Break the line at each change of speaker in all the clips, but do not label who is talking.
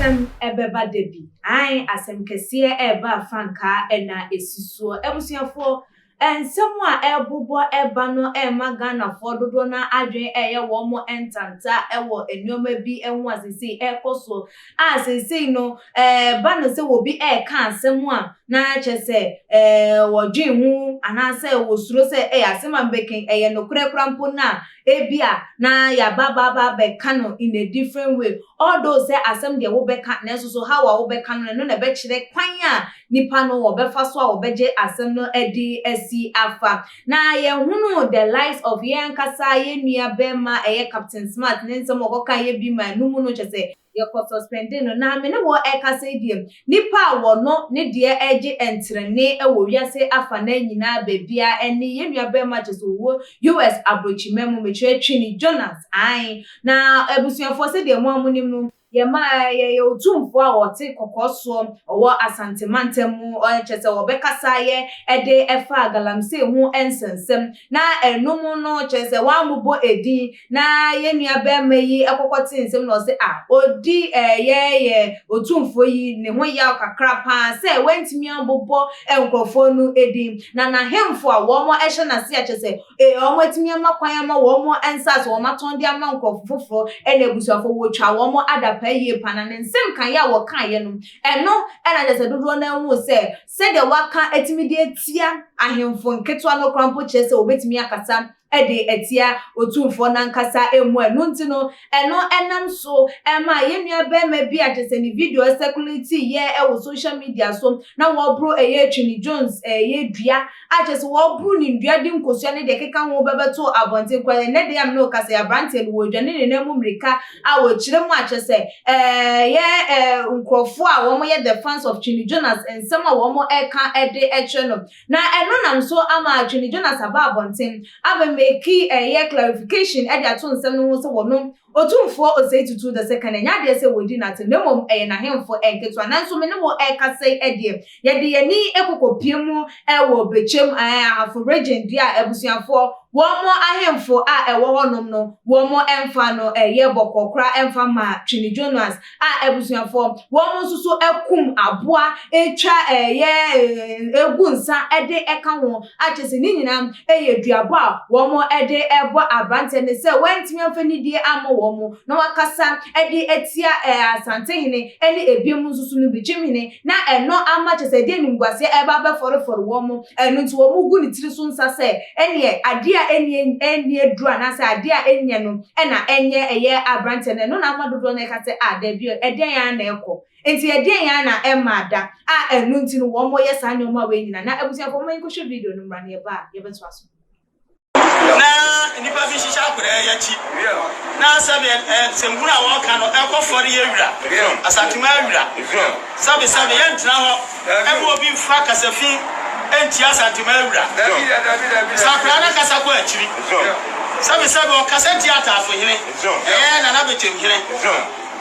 Asɛm bɛba da bi. Ae, asɛm kɛseɛ reba a frankaa na ɛsi soɔ. Abusuafoɔ, nsɛm a ɛrebobɔ ba no rema Ghanafoɔ dodoɔ no ara adwene reyɛ wɔn ntanta wɔ nneɛma bi ho a seesei ɛrekɔ soɔ. A seesei no, ɛreba no sɛ obi reka asɛm a, na kyerɛ sɛ wɔdwen ho anaasɛ wɔsuro sɛ, ei, asɛm a mebɛka yi, ɛyɛ nokorɛ koraa mpo no a, Ebia na yɛaba aba aba abɛka no in a different way, although sɛ asɛm deɛ wobɛka nanso so how a wobɛka no ɛno na ɛbɛkyerɛ kwan a nipa no wɔbɛfa so a wɔbɛgye asɛm no adi asi afa. Na yɛhunu the likes of yɛn ankasa yɛn nua bɛɛma ɛyɛ Captain Smart ne nsɛm a ɔkɔkaeɛ bi ma ɛno mu no kyerɛ sɛ Yɛkɔ suspende no na me ne wo ɛkasa yi deɛ nipa a wɔno ne deɛ ɛgye ntrene wɔ wiase afanaa nyinaa baabiaa ɛne yɛn nua bɛɛma kyɛsɛ ɔwɔ US abrokyima mu mekyerɛ Twene Jonas ae na abusuafoɔ sɛdeɛ mo a monim no yɛma yɛyɛ otumfoɔ a ɔte kɔkɔɔ soɔ ɔwɔ Asante mantam mu kyɛsɛ ɔbɛkasa yɛ ɛde ɛfa galamsey ho nsɛnsɛm na ɛno mu no kyerɛ sɛ wɔammobɔ edin na yɛn nua barima yi kɔkɔ tee nsɛm na ɔse ah odi ɛyɛ yɛ otumfoɔ yi ne ho yaw kakra paa sɛ wantumi ambobɔ nkurɔfoɔ no edin na n'ahemfo a wɔn hyɛ n'ase a kyerɛ sɛ ee wɔn atumi ama kwan ama wɔn nsaase wɔn atɔn de ama nkurɔfo foforɔ ɛna abusuafoɔ wɔtwa wɔn adapaa yie paa na ne nsɛm kaeɛ a wɔkaeɛ no ɛno ɛna kyerɛ sɛ dodoɔ no ara huu sɛ Sɛdeɛ wɔaka atumi de atia ahemfo nketewa no koraa mpo kyerɛ sɛ wɔbɛtumi akasa de atia otumfoɔ no ankasa mmu. Ɛno nti no, ɛno nam so maa yɛn nua barima bi a kyerɛ sɛ ne video circulate yɛ wɔ social media so na wɔreboro ɛyɛ Twene Jones ɛyɛ dua a kyerɛ sɛ wɔreboro ne nnua de nkosua ne deɛ ɛkeka ho bɛbɛto abɔnten koraa. Ɛnnɛ da yi a me ne wo kasa yi, aberanteɛ no wɔredwane ne nan mu mmirika a wɔkyerɛ mu a kyerɛ sɛ ɛyɛ nkurɔfoɔ a wɔyɛ the fans of Twene Jonas nsɛm a wɔka de kyerɛ no. Na ɛno nam so ama Twene Jonas aba abɔnten abɛmeki ɛyɛ clarification de ato nsɛm no ho sɛ wɔno Otumfoɔ Osei Tutu the Second ɛnyɛ adeɛ sɛ wɔdi no atɛm na mmom ɛyɛ n'ahemfo nketewa. Nanso me ne wo rekasa yi deɛ Yɛde yɛn ani kɔkɔpue mu wɔ Bekyem, Ahafo Region deɛ a abusuafoɔ, wɔn ahemfo a ɛwɔ hɔnom no, wɔn mfa no yɛ bɔkɔɔ koraa mfa mma Twene Jonas a abusuafoɔ, wɔn nso so akum aboa twa yɛ gu nsa de ka ho a kyerɛ sɛ ne nyinaa yɛ duabɔ a wɔde bɔ aberanteɛ no sɛ wantumi amfa nidie ammɔ wɔn na wakasa de atia Asantehene ne ebinom nso so no Bekyemhene na ɛno ama kyerɛ sɛ ɛde animguaseɛ ɛreba abɛfɔrefɔre wɔn, ɛno nti wɔgu ne tiri so nsa sɛ ɛneɛ adeɛ a ɛnni ɛnni aduro anaasɛ adeɛ a ɛnyɛ no na ɛnyɛ ɛyɛ aberanteɛ no, ɛno na ama dodoɔ no ɛka sɛ ah dabi o ɛdeɛn ara na ɛkɔ, nti ɛdeɛn ara na ɛmmaa da a ɛno nti no wɔyɛ saa nneɛma wei nyinaa. Na abusuafoɔ momma yɛnkɔhwɛ video no mmra na yɛba a yɛbɛtoa so.
Na nnipa bi hyehyɛ akwadaa yi akyi, na sɛdeɛ nsɛmhunu a wɔreka no ɛkɔ fɔre yɛ wira, Asanteman wira. Sɛbe sɛbe yɛntena hɔ ɛma obi mfa kasafi ntia Asanteman wira. Sɛ akwadaa no akasa kɔ akyiri, sɛbe sɛbe ɔkasa tia Ataafohene, ɛyɛ Nana Bekyemhene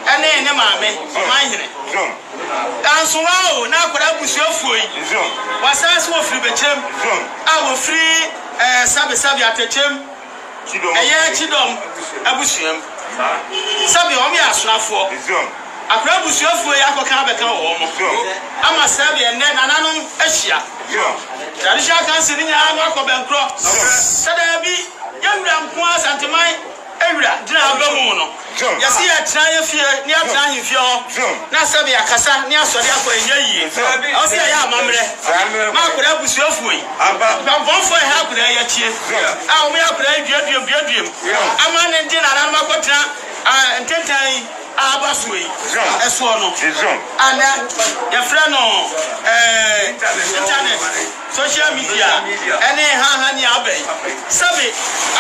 ɛne ne maame Ɔmanhene. Nanso wa o, na akwadaa abusuafoɔ yi, wɔasan so wɔfiri Bɛkyɛm a wɔfiri ɛɛ Sabe Sabe Atɛkyɛm, ɛyɛ Kyidɔm abusua mu. Sabe wɔn yɛ asonafoɔ. Akwadaa abusuafoɔ yi akɔka abɛka wɔn ama sɛbe ɛnnɛ nananom ahyia. Traditional council no nyinaa no akɔ bɛnkorɔ sɛ daabi, yɛn wura nko ara Asanteman Ewura gyina aba mu no, yɛse yɛtena yɛ fie ne yɛatena ahemfie hɔ na sɛbe yɛakasa ne asɔre akɔ ɛnyɛ yie. Ɛwɔ sɛ yɛyɛ amammerɛ ma akwadaa abusuafoɔ yi. Nnipa bɔnfoɔ a ɛha akwadaa yi akyie a wɔyɛ akwadaa yi duaduam duaduam ama ne de nananom akɔtena ntentan yi a aba soɔ yi soɔ no a nnɛ yɛfrɛ no internet. Social media ne haha ni aba yi. Sɛbe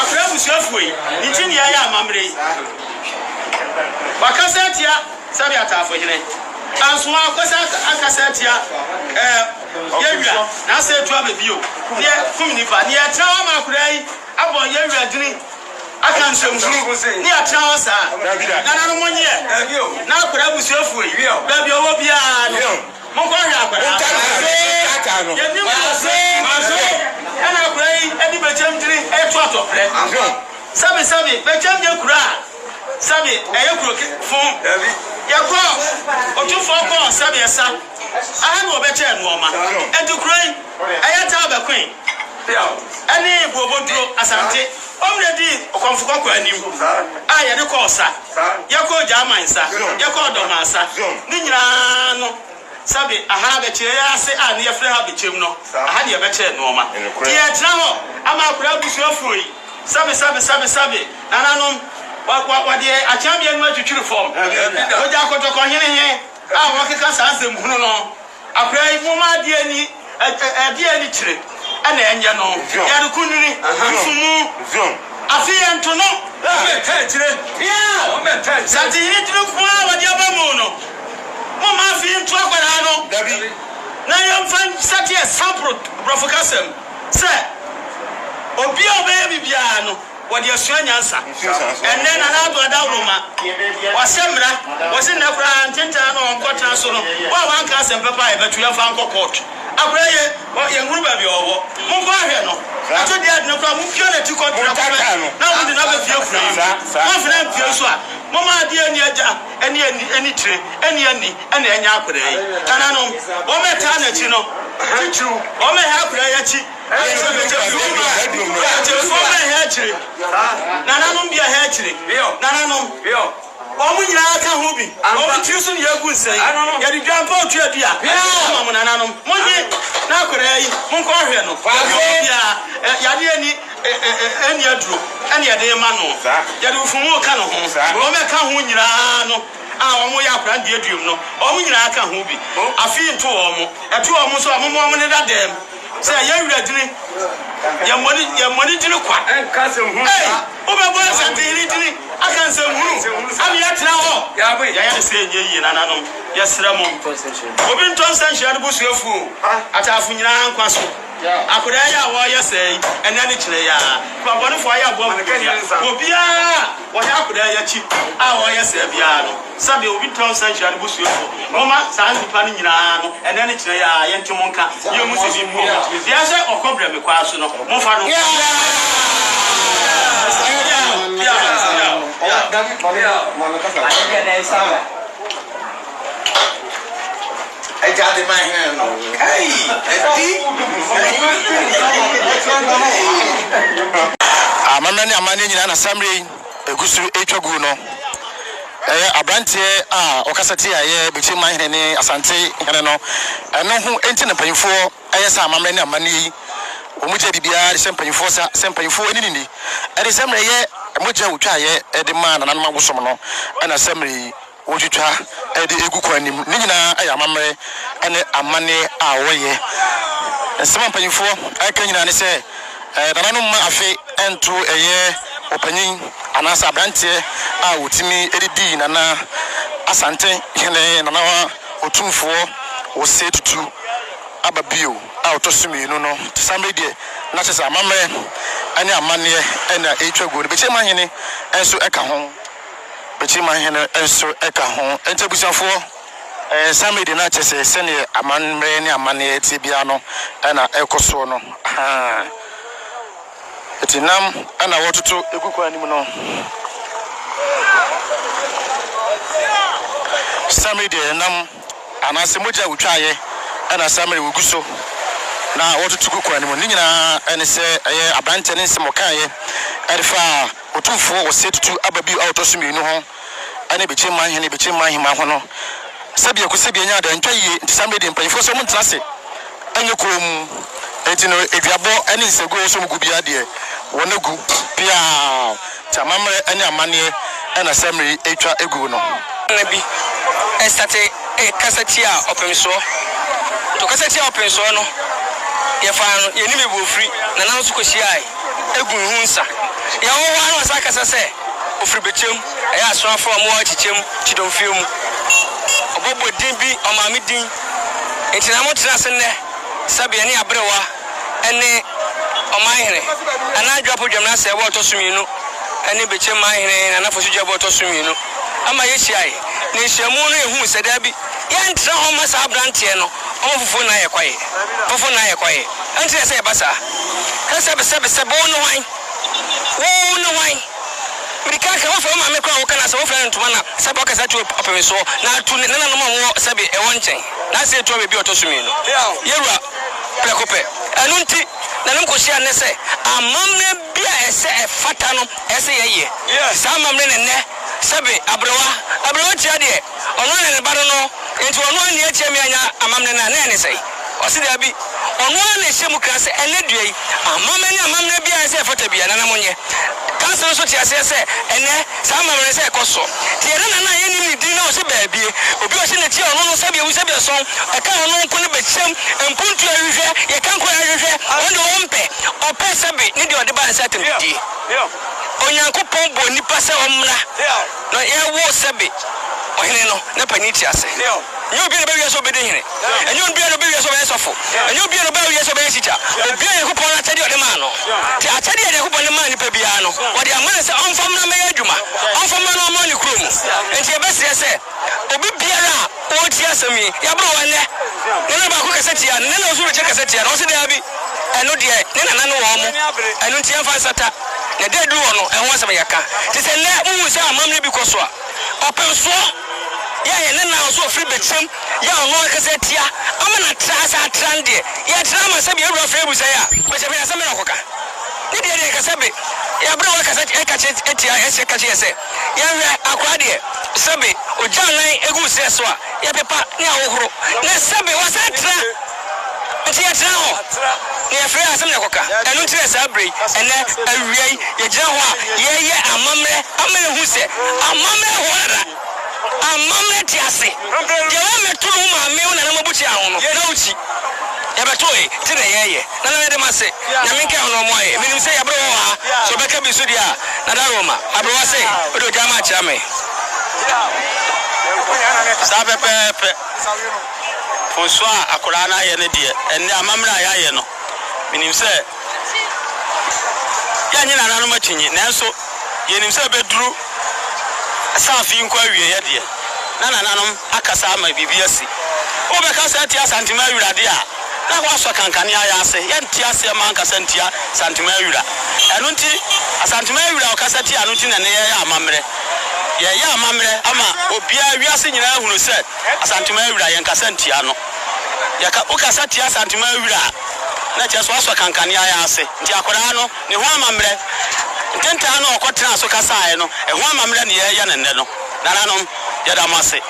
akora abusuafoɔ yi ne nti ne yɛayɛ amammerɛ yi. Wakasa atia sɛbe Ataafohene. Anso wakɔsa akasa atia eh, yɛwura na asɛ atu aba bio ne yɛkum nipa ne yɛtena hɔ ama akora yi abɔ yɛwura dini aka nsɛmhunu ne yɛtena hɔ saa. Nananom monyeɛ na akora abusuafoɔ yi baabi ɔwɔ biara no. Monkɔhwɛ akwadaa no. Yɛnnim no. Ɛna akwadaa yi de bɛkyɛm tiri reto atɔprɛ. Sɛbesɛbe, bɛkyɛm nyɛ kuro a. Sɛbe ɛyɛ kuro ke fo. Yɛkɔɔ, Otumfoɔ kɔɔ sɛbe ɛsa. Aha na wɔbɛkyɛɛ nnoɔma. Enti kuro yi, ɛyɛ taa bɛkoe ɛne Booboduro, Asante. Wɔn na ɛdii Ɔkɔmfo Kɔkɔɔ anim a yɛde kɔɔ sa. Yɛkɔɔ Gyaman sa, yɛkɔɔ Dɔmaa sa. Ne nyinaa no, Sɛbe aha abɛkyerɛ yɛ ase a ne yɛfrɛ ha bɛkyɛm no, aha ne yɛbɛkyerɛ nnoɔma. Nti yɛtena hɔ ama akwadaa abusua fuo yi, sɛbe sɛbe sɛbe sɛbe, nananom, wɔ wɔ wɔde akyeameɛ no atwitwiri fam. Wɔgya kɔtɔkɔ hene he a wɔkeka saa nsɛm hunu no. Akwadaa yi, momma adeɛ ani ɛ ɛ adeɛ ani kyire na ɛnyɛ no. Yɛde kunini, nfumu, afe yɛnto no. Santehene tiri nko ara a wɔde aba mu no, momma afe yi nto akwadaa no. Na yɛmfa nsɛteɛ sample borɔfo kasa mu sɛ obi a ɔbɛyɛ biribiara no, Wɔde asua nyansa. Ɛnnɛ Nana Addo Adaworoma, wahyɛ mmara, wɔse nnɛ koraa ntentan no a ɔnkɔtena so no, wo a wanka asɛm papa a yɛbɛto yɛmfa nkɔ court. Akwadaa yi, yɛnhunu baabi a ɔwɔ. Monkɔ ahwɛ no. Ɛto deɛ ade no koraa mompia n'ati kɔ prɛko pɛ na mode no aba fie kuro yi mu. Moamfa no ampue nso a, momma adeɛ nni agya ne ani tire ne ani na ɛnyɛ akwadaa yi. Nananom, wɔn a ɛtaa n'akyi no, titiriw wɔn a ɛha akwadaa yi akyi, Nananom bi ɛha akyire. Nananom, wɔn nyinaa ka ho bi. Wɔn tiri so na yɛgu nsa yi. Yɛde dwa mpa otua dua ama mo nananom. Monnye na akwadaa yi, monkɔ nhwɛ no. Baabi a ɔwɔ biara, yadeɛ nni, ɛnni aduro ɛna yɛde rema no. Yɛde ofumu reka ne ho. Wɔn a ɛka ho nyinaa no a wɔyɛ akwadaa no duaduam no, wɔn nyinaa ka ho bi. Afe yi nto wɔn. Ɛto wɔn nso a, momma wɔn nneda dɛm. Sɛ yɛn werɛ dini, yɛn mmɔne, yɛn mmɔne dini kwa. Ei, wobɛbɔ Asantehene dini aka nsɛmhunu ama yɛatena hɔ? Yɛayɛ no sɛ ɛnyɛ yie, nananom, yɛsrɛ mo. Obi ntɔ nsa nhyira ne busuafuo o, ataafo nyinaa nkwa so. Akwadaa yi a wɔreyɛ sɛɛ yi, ɛnnɛ ne kyerɛ yi ara, nnipa bɔnefoɔ ayɛ aboa nkokodua. Obiara a wɔyɛ akwadaa yi akyi a ɔreyɛ sɛɛ biara no, Sɛdeɛ obi tɔ nsa nhyira ne busuafoɔ. Momma saa nnipa no nyinaa no, ɛnnɛ ne kyena yi ara, yɛnte mo nka, yɛnhu sɛ biribi wɔ hɔ. Deɛ sɛ ɔkɔ brɛ me kwaa so no, momfa no.
Amammerɛ ne amanneɛ nyinaa na saa mmerɛ yi ɛgu so retwa guo no. Ɛyɛ aberanteɛ a ɔkasa tiaeɛ Bekyem hene ne Asante hene no. Ɛno ho nti na mpanyinfoɔ yɛ saa amammerɛ ne amanneɛ yi. Wɔn gyae biribiara de hyɛ mpanyinfoɔ nsa sɛ mpanyinfoɔ ani nni. Ɛde sɛ mmerɛ yɛ mogya a wɔtwaeɛ de maa nananom abosom no ɛna sɛ mmerɛ yi wɔtwitwa de gu kwan no mu. Ne nyinaa yɛ amammerɛ ne amanneɛ a wɔyɛ. Nsɛm a mpanimfoɔ reka nyinaa ne sɛ, nananom mma afe nto ɛyɛ ɔpanyin anaasɛ aberanteɛ a wɔtumi de dii Nana Asante hene Nana Otumfoɔ Osei Tutu aba bio a ɔtɔ so mmienu no. Nti saa mmerɛ yi deɛ, na kyerɛ sɛ amammerɛ ne amanneɛ na ɛretwa guo no. Bɛkyɛm ahene nso ka ho. Bɛkyɛm ahene nso ka ho. Nti abusuafoɔ, saa mmerɛ yi deɛ na kyerɛ sɛ sɛdeɛ amammerɛ ne amanneɛ teɛ biara no na ɛrekɔ soɔ no. Ahaa. Nti nam na wɔtoto gu kwan no mu no. Saa mmerɛ yi deɛ nam anaasɛ mogya a wɔtwaeɛ na saa mmerɛ yi wɔgu so na wɔtoto gu kwan no mu. Ne nyinaa ne sɛ ɛyɛ aberanteɛ ne nsɛm ɔkaeɛ de faa Otumfoɔ Osei Tutu aba bio a ɔtɔ so mmienu ho ne Bekyemma hene Bekyemma ahemmaa ho no. Sɛ biako sɛ bi anya ade antwa yie nti saa mmerɛ yi deɛ mpanyinfoɔ sɛ wɔntena ase nyɛ komm. Enti no aduabɔ ne nsagu a ɛwɔ sɛ wɔgu biara deɛ wɔn agu piaa. Nti amammerɛ ne amanneɛ na saa mmerɛ yi retwa agu no.
Nna bi sate kasa tiaa ɔpemsoɔ. Nti ɔkasa tiaa ɔpemsoɔ no, yɛfaa no, yɛnim baabi ɔfiri, Nana nso kɔhyiaae guu ne ho nsa. Yɛwɔ hɔ ara na ɔsan kasa sɛ ɔfiri Bɛkyɛm, ɛyɛ Asoafoɔ a wɔwɔ Kyekyɛm, Kyidɔmfie mu. Ɔbɔbɔ din bi, ɔmaa me din. Nti na motena ase nnɛ sɛ bea ne aberewa ne ɔmanhene Nana Adwoapo Dwamena Asɛɛbɔ a ɔtɔ so mmienu ne Bekyem Manhene Nana Fosu Gyabɔ a ɔtɔ so mmienu ama yɛhyiae. Na nhyiamu no yɛhuu sɛ daabi, yɛntra hɔ mma saa abranteɛ no ɔma fufuo nnan yɛ kwaeɛ, fufuo nnan yɛ kwaeɛ. Ɛnti na ɛsɛ yɛba saa. Ka sɛbe sɛbe sɛbe wo ne hwan? Wo ne hwan? Mede kan ka, wofrɛ wo maame koraa a woka no asɛm, wofrɛ no ntoma na sɛbe ɔkasa tu ɔpem soɔ na atu ne nananom a wɔwɔ sɛbe ɛwɔ nkyɛn na asɛ etu abɛbi a ɔtɔ so mienu. Yɛwura, prɛko pɛ. Ɛno nti, nanom kɔhyia nnɛ sɛ amammerɛ bi a ɛsɛ ɛfata no ɛsɛ sɛ yɛyɛ. Saa amammerɛ no nnɛ, sɛbe aberewa, aberewa tia deɛ ɔno ara na ne ba no no, enti ɔno anni akyia me annya amammerɛ no a, na ɛne sɛn? Ɔse daabi, ɔno ara na ɛhyɛ mu kra sɛ ɛnnɛ dua yi, amammerɛ ne amammerɛ biara a ɛsɛ ɛfata biara, nana monyɛ. Council nso te aseɛ sɛ ɛnnɛ saa amammerɛ no sɛ ɛkɔ soɔ. Nti yɛn nana no a yɛnnim ne din na ɔhyɛ baabie, obi a ɔhyɛ n'akyi a ɔno no sɛbi awu sɛbi ɛsɔn, ɛka ɔno nko no bɛkyɛm, mpuntuo ɛhwehwɛ, yɛka nko ɛhwehwɛ, ɔno deɛ ɔmpɛ, ɔpɛ sɛbi ne deɛ ɔde ba ne sɛ atɛmdidie. Onyankopɔn bɔɔ nipa sɛ ɔmmra na yɛwo sɛbi ɔhene no na panin te ase. Ɛnyɛ obiara na ɔba wiase sɛ ɔbɛdi hene. Ɛnyɛ obiara na ɔba wiase sɛ ɔbɛyɛ sɔfo. Ɛnyɛ obiara na ɔba wiase sɛ ɔbɛyɛ tikya. Obiara Nyankopɔn akyɛdeɛ a ɔde maa no. Nti akyɛdeɛ a Nyankopɔn de maa nipa biara no, ɔde ama no sɛ ɔmfa mmra mmɛyɛ adwuma, ɔmfa mmra na ɔmmoa ne kuro mu. Nti yɛbɛsrɛ sɛ obi biara a ɔretie asɛm yi, yɛaboro wo ɛnnɛ. Nana baako kasa tia no, nana nso rekyɛ kasa tia no, ɔse daabi, ɛno deɛ ne nana ne wɔn mo, ɛno nti yɛmfa nsata. Na da aduru hɔ no, ɛho asɛm yɛka. Nti sɛ nnɛ mohu sɛ amammerɛ bi kɔ so a, ɔpemsoɔ yɛ a yɛn nana a ɔso ɔfiri bɛkyɛm yɛ a ɔno ankasa atia ama no atra ase atra no deɛ yɛtra ama sɛbi awura frɛ abusa yi a bɛkyɛ bɛyɛ asɛm bɛ na ɔkɔka ne deɛ deɛ nka sɛbi yɛabrɛ wɔ kasa ɛka kyɛ atia ɛhyɛ ka kyɛ sɛ yɛnhwɛ akora deɛ sɛbi ogya nan egu serɛ so a yɛpepa ne ahohoro na sɛbi wasan tra Nti yɛtena hɔ na yɛfrɛ asɛm na yɛkɔka. Ɛno nti na saa berɛ yi, ɛnnɛ awia yi, yɛgyina hɔ a yɛreyɛ amammerɛ ama yɛahu sɛ amammerɛ wɔ hɔ dada. Amammerɛ te ase. Deɛ woammɛto no wo maame, wo nana moabukyia ho no, na wokyi. Yɛbɛtoe nti na yɛreyɛ. Nana meda mo ase. Nyame nka ho na ɔmmoa yɛn. Menim sɛ yɛabrɛ wɔ ha. Sɛ ɔbɛka bi nso deɛ a, Nana Roma, aberewa se, wode ogya ama akyea me.
Saa pɛpɛɛpɛ. Mfomsoɔ a akwadaa no ayɛ no deɛ, ɛnnɛ amammerɛ a yɛayɛ no, menim sɛ yɛnnye nananom akyinnye, nanso yɛnim sɛ ɛbɛduru sɛ afe yi nkɔ awieeɛ deɛ, na nananom akasa ama biribi asi. Wobɛkasa atia Asantema Awira deɛ a, na woasɔ kankanea yɛ ase. Yɛnte aseɛ mma ankasa ntia Asantema Awira. Ɛno nti, Asantema Awira a ɔkasa tia no nti na ɛnnɛ yɛreyɛ amammerɛ. Yɛreyɛ amammerɛ ama obiara, wiase nyinaa ahunu sɛ Asantuma awura, yɛnkasa ntia no. Yɛka, wokasa tia Asantuma awura a, na kyerɛ sɛ woasɔ kankanea yi ase. Nti akwadaa no, ne ho amammerɛ, ntentan no a ɔkɔtenaa so kasaeɛ no, ɛho amammerɛ na yɛreyɛ no nnɛ no. Nananom, yɛda mo ase.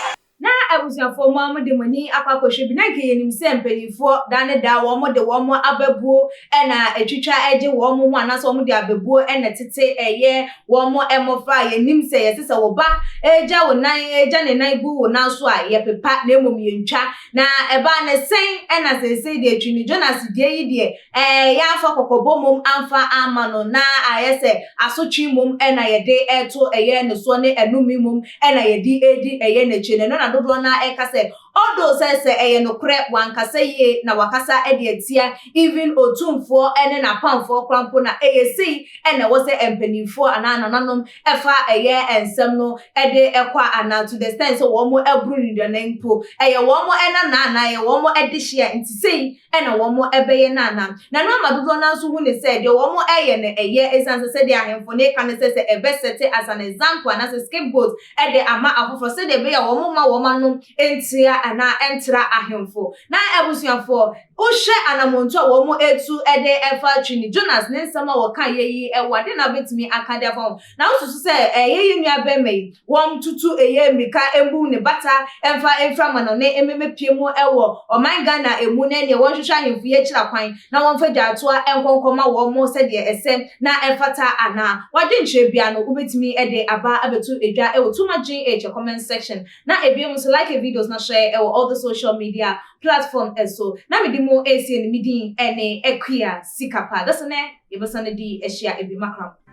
Na abusuafoɔ mo ara mode mo ani akɔ akɔhwɛ bi, na anka yɛnim sɛ mpanimfoɔ da ne da wɔn de wɔn ababuo na ɛtwitwa gye wɔn ho anaasɛ wɔn de ababuo na ɛtete ɛyɛ Wɔn mmofra a yenim sɛ yɛte sɛ wo ba regya wo nan regya ne nan gu wo nan so a, yɛpepa na mmom yentwa. Na ɛbaa no sɛn na seesei deɛ Twene Jonas deɛ yi deɛ ɛɛ yɛamfa kɔkɔbɔ mmom amfa amma no na ayɛ sɛ asotwe mmom na yɛde reto ɛyɛ ne soɔ ne ɛnome mmom na yɛde redi ɛyɛ n'akyi no. Ɛno na dodoɔ no ara reka sɛ although sɛ sɛ ɛyɛ nokorɛ wankasa yie na wakasa de atia even Otumfoɔ ne n'apamfoɔ koraa mpo na ɛyɛ sei na ɛwɔ sɛ mpanimfoɔ anaa nananom fa ɛyɛ nsɛm no de kɔ anaa to the extent sɛ wɔn aburu nnuanan mpo ɛyɛ wɔn nana anaa ɛyɛ wɔn dehyeɛ nti sei na wɔn bɛyɛ no anaa. Na ɛno ama dodoɔ no ara nso hu no sɛ deɛ wɔn reyɛ no ɛyɛ ɛsiane sɛ sɛdeɛ ahemfo no reka no sɛ sɛ ɛbɛ sɛte as an example anaasɛ scapegoat de ama afoforɔ sɛdeɛ ɛbɛyɛ a wɔn mma wɔn ano ntia anaa ɛntra ahemfo. Na abusuafoɔ, wohwɛ anamontu a wɔn atu de fa Twene Jonas ne nsɛm a wɔkaeɛ yi ho a, deɛn na wobɛtumi aka de afa ho? Na wosusu sɛ ɛyɛ yɛn nua barima yi, wɔn tutu ɛyɛ mmirika mbu ne bata mfa mfiri amanɔne mmɛpue mu wɔ ɔman Ghana mu na ɛneɛ wɔnhwehwɛ ahemfo yi akyira kwan na wɔmfa gyaatoa nkɔ nkɔma wɔn sɛdeɛ ɛsɛ na ɛfata anaa? W'adwenkyerɛ biara no wobɛtumi de aba abɛto dwa wɔ Too Much GH comment section na ebiem nso like videos na share wɔ all the social media platform so. Na mede mo resie no me din ne Akua Sikapa. Dasene yɛbɛsan adi ahyia bio makra mo.